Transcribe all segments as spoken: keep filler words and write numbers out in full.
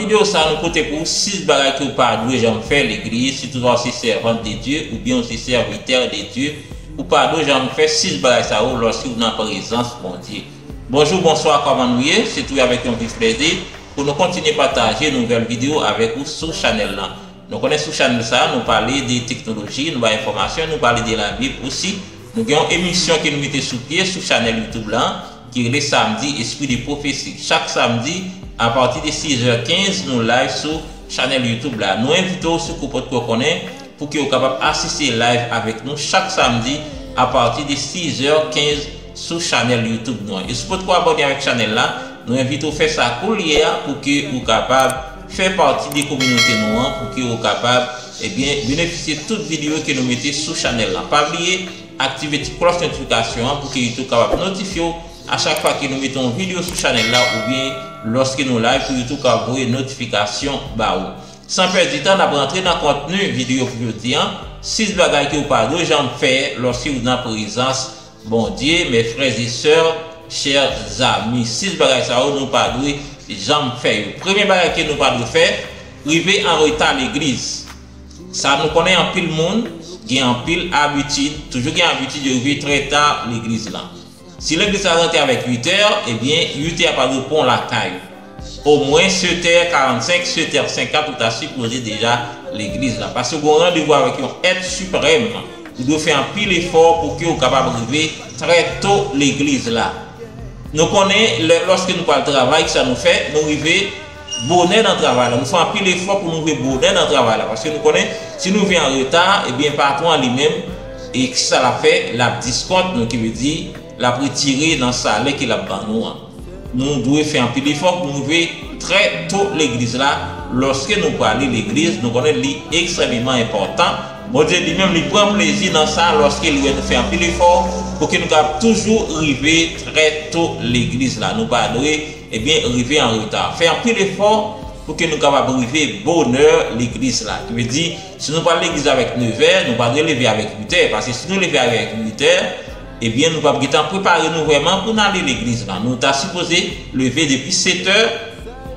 Videyo sa a, nou pote pou ou sis bagay ke w pa dwe janm fè legliz, sitou lè w se sèvant de Dye oubyen w se sèvitè de Dye. Ou pa dwe janm fè sis bagay sa yo lòske w nan prezans Bondye. Bonjou, bonswa, kòman nou ye? Se toujou avèk yon vif plezi pou nou kontinye pataje nouvèl videyo avèk ou sou chanèl lan. Nou konnen sou chanèl sa a, nou pale de teknoloji, nou bay enfòmasyon, nou pale de Labib osi. Nou gen yon emisyon ke nou mete sou pye sou chanèl YouTube lan, ki rele Samdi Espri de Pwofesi. Chak samdi, apati de sizè kenz, nou live sou chanèl YouTube la. Nou envite w, si w potko konnen, pou ke w kapab asiste live avèk nou chak samdi, apati de sizè kenz, sou chanèl YouTube nou an. E si w potko abòne avèk chanèl la, nou envite w fè sa koulye a pou ke ou kapab fè pati de kominote nou an, pou ke ou kapab, ebyen, benefisye tout videyo ke nou mete sou chanèl la. Pa bliye aktive ti klòch notifikasyon an pou ke YouTube kapab notifye w a chak fwa ke nou mete yon videyo sou chanèl la oubyen lòske nou live pou YouTube kapab voye notifikasyon ba ou. San pèdi tan, n ap rantre nan kontni videyo pou jodi an. Sis bagay ke w pa dwe janm fè lòske w nan prezans Bondye, mes frères et sœurs, chers amis. Sis bagay sa yo nou pa dwe janm fè yo. Premye bagay ke nou pa dwe fè, rive an reta legliz. Sa nou konnen anpil moun gen anpil abitid, toujou gen abitid yo rive trè ta legliz lan. Si legliz la rantre avèk uit è, ebyen, uit è pa dwe pran w lakay ou. Omwen sèt è karannsenk, sèt è senkant, ou ta sipoze deja legliz la. Paske w gen yon randevou avèk yon èt siprèm. Ou dwe fè anpil efò pou ke w kapab rive trè to legliz la. Nou konnen, lè, lòske nou pral travay, kisa nou fè? Nou rive bonè nan travay la. Nou fè anpil efò pou nou rive bonè nan travay la. Paske nou konnen, si nou rive an reta, ebyen, patwon an li menm, e kisa l ap fè? L ap diskont nou, ki vle di, l ap retire nan salè ke l ap ban nou an. Nou dwe fè anpil efò pou nou rive trè to legliz la. Lòske nou prale legliz, nou konnen li ekstrèmeman enpòtan. Bondye li menm, li pran plezi nan sa lòske li wè nou fè anpil efò pou ke nou kapab toujou rive trè to legliz la. Nou pa dwe, ebyen, rive an reta. Fè anpil efò pou ke nou kapab rive bonè legliz la. Ki vle di, si nou pral legliz avèk nevè, nou pa dwe leve avèk uit è, paske si nou leve avèk uit è, ebyen, nou p ap gentan prepare nou vrèman pou n ale legliz la. Nou ta sipoze leve depi sèt è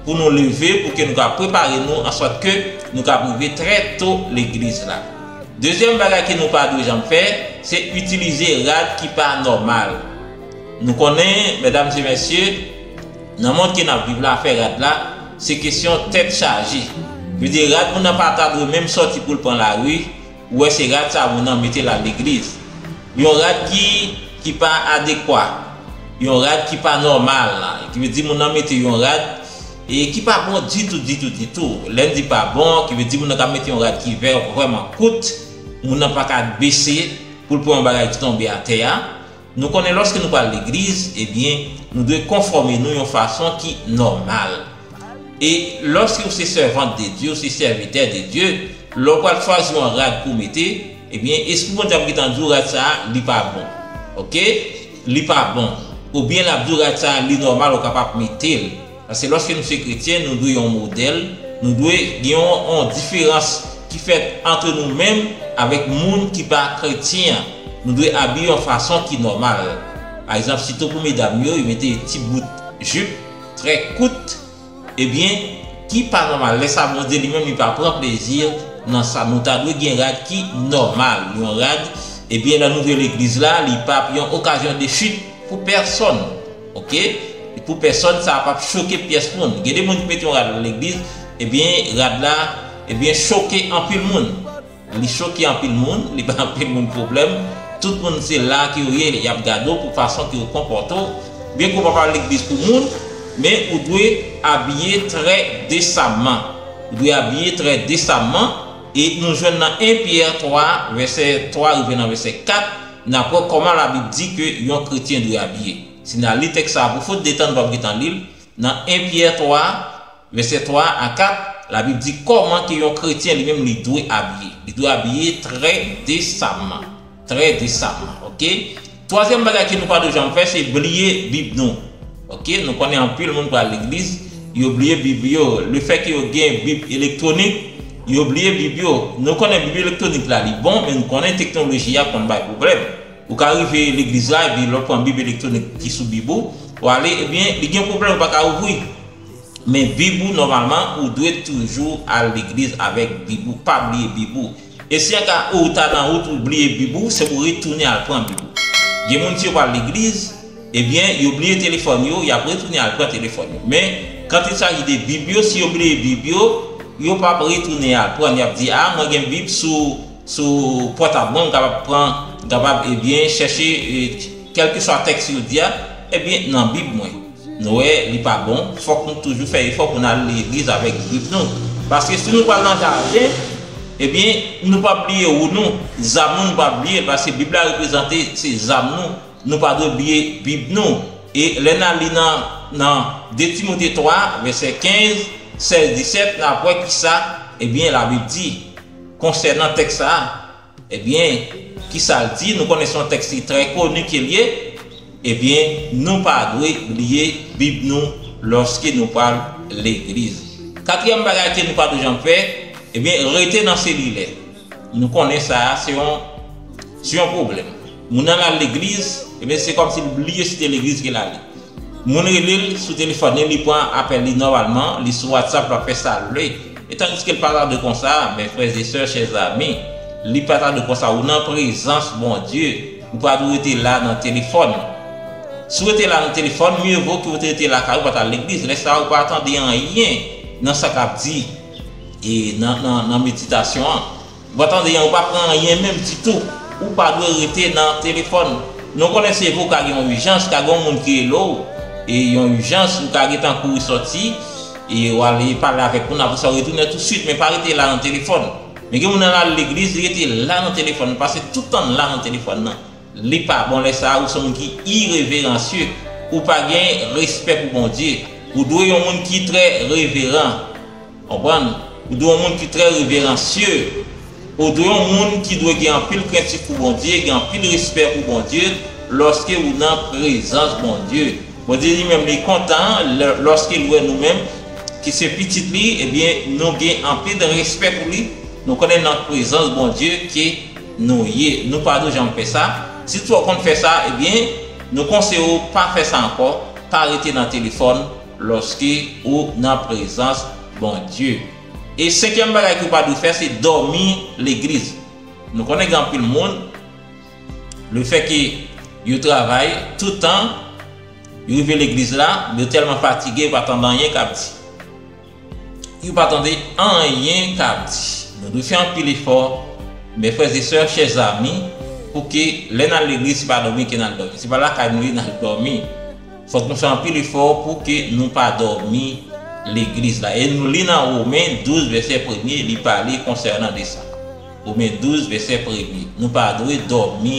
pou nou leve, pou ke nou ka prepare nou, answat ke nou ka rive trè to legliz la. Dezyèm bagay ke nou pa dwe janm fè, se itilize rad ki pa nòmal. Nou konnen, medam e mesye, nan mond ke n ap viv la, afè rad la, se kesyon tèt chaje. Vle di, rad moun nan pa ta dwe menm sòti pou l pran lari, ou wè se rad sa moun nan mete l al legliz. Yon rad ki, ki pa adekwa, yon rad ki pa nòmal, ki vle di moun nan mete yon rad e ki pa bon ditou, ditou, ditou. Lè n di pa bon, ki vle di moun nan ka mete yon rad ki vè-, vrèman kout, moun nan pa ka bese pou l pran yon bagay ki tonbe atè a. Nou konnen lòske nou pral legliz, ebyen, nou dwe konfòme nou yon fason ki nòmal. E lòske w se sèvant de Dye, w se sèvitè de Dye, lè w pral chwazi yon rad pou w mete, ebyen, Espri Bondye ap gentan di w rad sa a, li pa bon. Oke? Li pa bon. Oubyen l ap di w rad sa a, li nòmal, ou kapab mete l. Paske lòske nou se kretyen, nou dwe yon modèl, nou dwe gen yon, yon diferans ki fèt ant nou menm avèk moun ki pa kretyen an. Nou dwe abiye yon fason ki nòmal. Pa egzanp, sitou pou medam yo, yo mete ti bout jip trè kout, ebyen, ki pa nòmal. Lè sa, Bondye li menm, li pa pran plezi nan sa. Nou ta dwe gen rad ki nòmal. Yon rad, ebyen, lè nou vle legliz la, li p ap yon okazyon de chit pou pèsonn. Oke? E pou pèsonn, sa p ap choke pyès moun. Gen de moun ki mete yon rad nan legliz, ebyen, rad la, ebyen, choke anpil moun. Li choke anpil moun, li bay anpil moun pwoblèm. Tout moun se la ke yo ye, y ap gade w pou fason ke w konpòte w. Byen ke w pa pral legliz pou moun, men ou dwe abiye trè desamman. Ou dwe abiye trè desamman. E nou jwenn nan en Pyè twa, vèsè twa rive nan vèsè kat, n ap wè kòman Labib di ke yon kretyen dwe abiye. Si n al li tèks sa a pou fout de tan, nou p ap gentan li l. Nan en Pyè twa, vèsè twa a kat, Labib di kòman ke yon kretyen li menm li dwe abiye. Li dwe abiye trè desamman. Trè desamman, oke? Twazyèm bagay ke nou pa dwe janm fè, se bliye Bib nou. Oke? Nou konnen anpil moun pral legliz, yo bliye Bib yo. Lefètke yo gen Bib elektwonik, yo bliye Bib yo. Nou konnen Bib elektwonik la, li bon, men nou konnen teknoloji a konn bay pwoblèm. Ou ka rive legliz la, epi lè w pran Bib elektwonik ki sou Bib ou, w ale, ebyen, li gen pwoblèm, ou pa ka ouvri. Men Bib ou, nòmalman, ou dwe toujou al legliz avèk Bib ou. Pa bliye Bib ou. E si an ka ou ta nan wout ou bliye Bib ou, se pou retounen al pran Bib ou. Gen moun, si yo pral legliz, ebyen, yo bliye telefòn yo, y ap retounen al pran telefòn yo. Men, quand il s'agit de Bib yo, si yo bliye Bib yo, yo p ap retounen al pran. Y ap di, a, mwen gen Bib sou, sou pòtab mwen, m kapab pran, m kapab, ebyen, chèche, e, kèlkeswa tèks yo di a, ebyen, nan Bib mwen. Nou wè, li pa bon, fòk nou toujou fè efò pou n al legliz avèk Bib nou. Paske si nou pral nan jaden, ebyen, nou p ap bliye wou nou, zam nou, nou p ap bliye l, paske Bib la reprezante se zam nou, nou pa dwe bliye Bib nou. E lè n al li nan, nan de Timote twa, vèsè kenz, sèz, disèt, n ap wè kisa, ebyen, Labib di konsènan tèks sa a. Ebyen, kisa l di? Nou konnen se yon tèks ki trè koni ke l ye. Ebyen, nou pa dwe bliye Bib nou lòske nou pral legliz. Katriyèm bagay ke nou pa dwe janm fè, ebyen, rete nan selilè. Nou konnen sa a, se yon, se yon pwoblèm. Moun nan al legliz, ebyen, se kòmsi l bliye si te legliz ke l ale. Moun rele l sou telefòn li, li pran apèl li nòmalman, li sou WhatsApp, l ap fè sa l vle. E tandiske l pa ta dwe konsa, mes frères et sœurs, chers amis, li pa ta dwe konsa. Ou nan prezans Bondye, ou pa dwe rete la nan telefòn. Si w rete la nan telefòn, mieux vaut ke w te rete lakay ou, pa t al legliz. Lè sa a, ou pa tande anyen nan sa k ap di e nan, nan, nan meditasyon an. Ou pa tande anyen, ou pa pran anyen menm ditou. Ou pa dwe rete nan telefòn. Nou konnen se vre ou ka gen yon ijans, ka gen yon moun ki rele w, e yon ijans, ou ka gentan kouri sòti, e w ale pale avèk moun, apre sa w retounen tousuit, men pa rete la nan telefòn. Men gen moun nan al legliz, li rete la nan telefòn, pase tout tan la nan telefòn nan. Li pa bon lè sa a, ou se yon moun ki ireveransye, ou pa gen respè pou Bondye. Ou dwe yon moun ki trè reveran. Konprann? Ou dwe yon moun ki trè reveransye. Ou dwe yon moun ki dwe gen anpil krentif pou Bondye, gen anpil respè pou Bondye, lòske ou nan prezans Bondye. Bondye li menm li kontan lè, lòske l wè nou menm, ki se pitit li, ebyen, nou gen anpil respè pou li. Nou konnen nan prezans Bondye ke nou ye. Nou pa dwe janm fè sa. Si tou w konn fè sa, ebyen, nou konseye w pa fè sa ankò. Pa rete nan telefòn lòske ou nan prezans Bondye. E senkyèm bagay ke w pa dwe fè, se dòmi legliz. Nou konnen gen anpil moun, lefètke yo travay tout tan, yo rive legliz la, yo tèlman fatige, yo pa tande anyen k ap di. Yo pa tande anyen k ap di. Nou dwe fè anpil efò, mes frères et sœurs, chers amis, pou ke lè n al legliz, se pa dòmi ke n al dòmi. Se pa lakay nou ye n al dòmi. Fòk nou fè anpil efò pou ke nou pa dòmi legliz la. E nou li nan Women douz, vèsè premye, li pale konsènan de sa. Women douz, vèsè premye. Nou pa dwe dòmi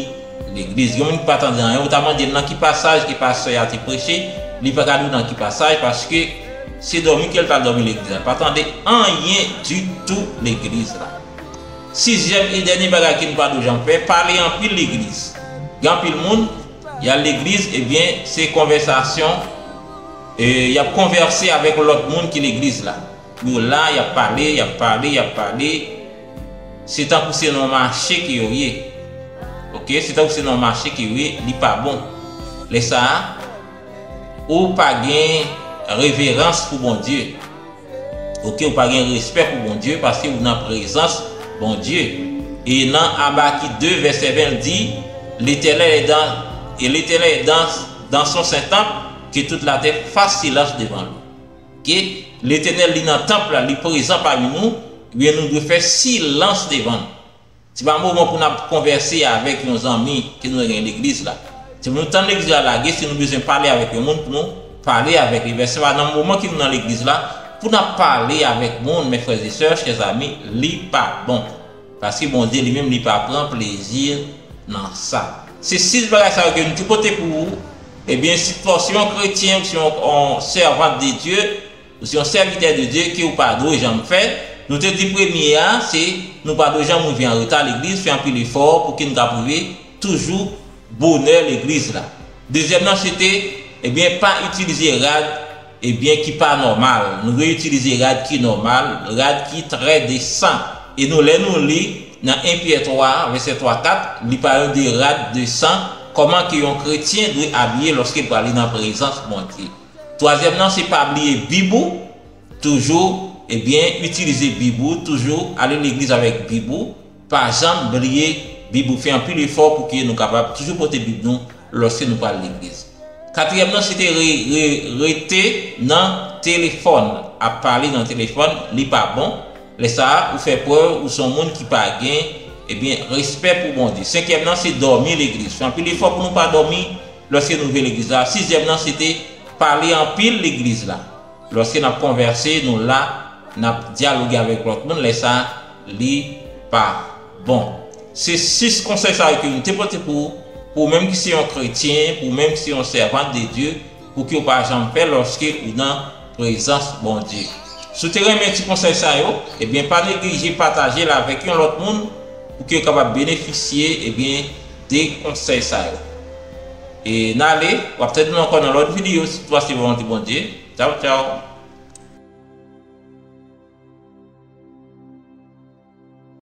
legliz. Gen moun ki pa tande anyen. Ou ta mande l nan ki pasaj ke pastè a te preche, li pa ka di w nan ki pasaj, paske se dòmi ke l t al dòmi legliz la. Li pa tande anyen ditou legliz la. Sizyèm e dènye bagay ke nou pa dwe janm fè, pale anpil legliz. Gen anpil moun, y al legliz, ebyen, se konvèsasyon, e, y ap konvèse avèk lòt moun ki legliz la. Yo la, y ap pale, y ap pale, y ap pale. Se tankou se nan mache ke yo ye. Oke, se tankou se nan mache ke yo ye, li pa bon. Lè sa a, ou pa gen reverans pou Bondye. Oke, ou pa gen respè pou Bondye, paske ou nan prezans Bondye. E nan Abakik de, vèsè ven, l di, L'Éternel est dans, et l'Éternel est dans, dans son saint temple, que toute la terre fasse silence devant lui. Ke Letènèl, li nan tanp la, li prezan pami nou, ebyen, nou dwe fè silans devan l. Se pa moman pou n ap konvèse avèk yon zanmi ke nou gen legliz la. Se pou nou tann legliz la lage, si nou bezwen pale avèk yon moun, pou nou pale avèk li. Men se pa nan moman ke nou nan legliz la, pou n ap pale avèk moun, mes frères et sœurs, chers amis, li pa bon. Paske Bondye li menm, li pa pran plezi nan sa. Se sis bagay sa yo ke nou te pote pou ou. Ebyen, si, si yon kretyen, si yon, yon sèvant de Dye, ou si yon sèvitè de Dye ke ou pa dwe janm fè, nou te di premye a, se nou pa dwe janm rive anreta legliz, fè anpil efò pou ke nou ka rive toujou bonè legliz la. Dezyèm nan, se te, ebyen, pa itilize rad, ebyen, ki pa nòmal. Nou dwe itilize rad ki nòmal, rad ki trè desan. E nou, lè nou li nan en Pyè twa, vèsè twa, kat, li pale de rad desan, kòman ke yon kretyen dwe abiye lòske l prale nan prezans Bondye. Twazyèm nan, se pa bliye Bib ou, Toujou, ebyen, itilize Bib ou, toujou ale legliz avèk Bib ou. Pa janm bliye Bib ou. Fè anpil efò pou ke nou kapab toujou pote Bib nou lòske nou pral legliz. Katriyèm nan, se te re, re, rete nan telefòn. Ap pale nan telefòn, li pa bon. Lè sa a, ou fè prèv ou se yon moun ki pa gen, ebyen, respè pou Bondye. Senkyèm nan, se dòmi legliz. Fè anpil efò pou nou pa dòmi lòske nou rive legliz la. Sizyèm nan, se te pale anpil legliz la. Lòske n ap konvèse, nou la, n ap dyaloge avèk lòt moun, lè sa a, li pa bon. Se sis konsèy sa yo ke nou te pote pou ou, pou ou menm ki se yon kretyen, pou ou menm ki se yon sèvant de Dye, pou ke w pa janm pè lòske ou nan prezans Bondye. Si w te renmen ti konsèy sa yo, ebyen, pa neglije pataje l avèk yon lòt moun pou ke yo kapab benefisye, ebyen, de konsèy sa yo. E n ale, w ap tande nou ankò nan lòt videyo, si tout sa se volonte Bondye. Tchaw, tchaw.